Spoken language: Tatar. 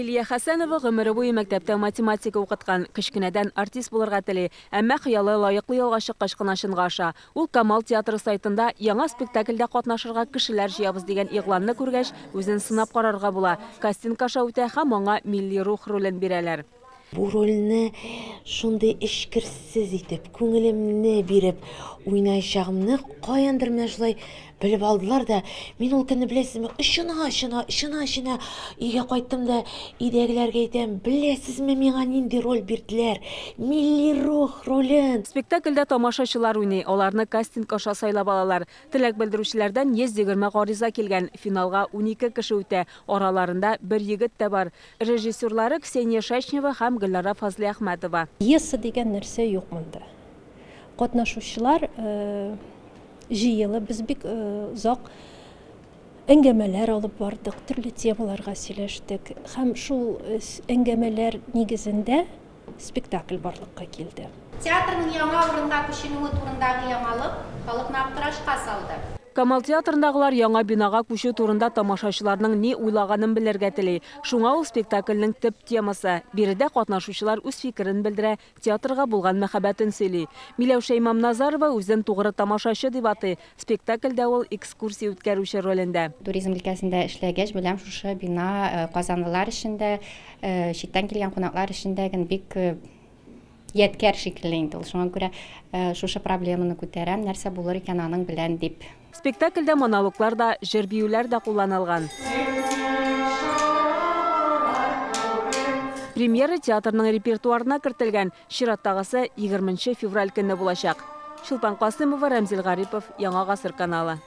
Лилия Хәсәнова гомере буе мәктәптә математика укыткан. Кечкенәдән артист булырга тели. Әмма хыялы лаеклы ялга чыккач кына чынга аша. Ул Камал театры сайтында яңа спектакльдә катнашырга кешеләр җыябыз дигән игъланны күргәч, үзен сынап карарга була. Кастинг аша үтә һәм аңа милли рух ролен бирәләр. Бу рольне шундый эчкерсез итеп, күңелемне биреп уйнаячагымны каяндыр менә шулай белеп алдылар да, мин ул көнне, беләсезме, очына-очына, очына-очына өйгә кайттым да, өйдәгеләргә әйтәм, беләсезме, миңа нинди роль бирделәр? Милли рух ролен! Спектакльдә тамашачылар уйный, аларны кастинг аша сайлап алалар. Теләк белдерүчеләрдән 120 гариза килгән, финалга 12 кеше үтә, араларында бер егет тә бар. Режиссерлары Ксения Шачнева һәм Гөлнара Фазлиәхмәтова. Пьеса дигән нәрсә юк монда. Катнашучылар җыелып, без бик озак әңгәмәләр алып бардык, төрле темаларга сөйләштек. Һәм шул әңгәмәләр нигезендә спектакль барлыкка килде. Театрның яңа урынга күченүе турындагы яңалык халыкны аптырашка салды. Камал театрындагылар яңа бинага күчү турында тамашачыларның ни уйлаганын белергә тели. Шуңа ул спектакльнең төп темасы. Биредә катнашучылар үз фикерен белдерә, театрга булган мәхәббәтен сөйли. Миләүшә Имамназарова үзен тугры тамашачы дип атый. Спектакльдә ул экскурсия үткәрүче ролендә. Туризм өлкәсендә эшләгәч, беләм, шушы бина казанлылар өчен дә, читтән килгән кунаклар өчен дә бик ядкәр шикелле инде ул. Шуңа күрә шушы проблеманы күтәрәм, нәрсә булыр икән аның белән дип. Спектакльдә монологлар да, җыр-биюләр дә кулланылган. Премьера театрның репертуарына кертелгән. Чираттагысы 20 февраль көнне булачак. Чулпан Касымова, Рәмзил Гарипов, Яңа Гасыр каналы.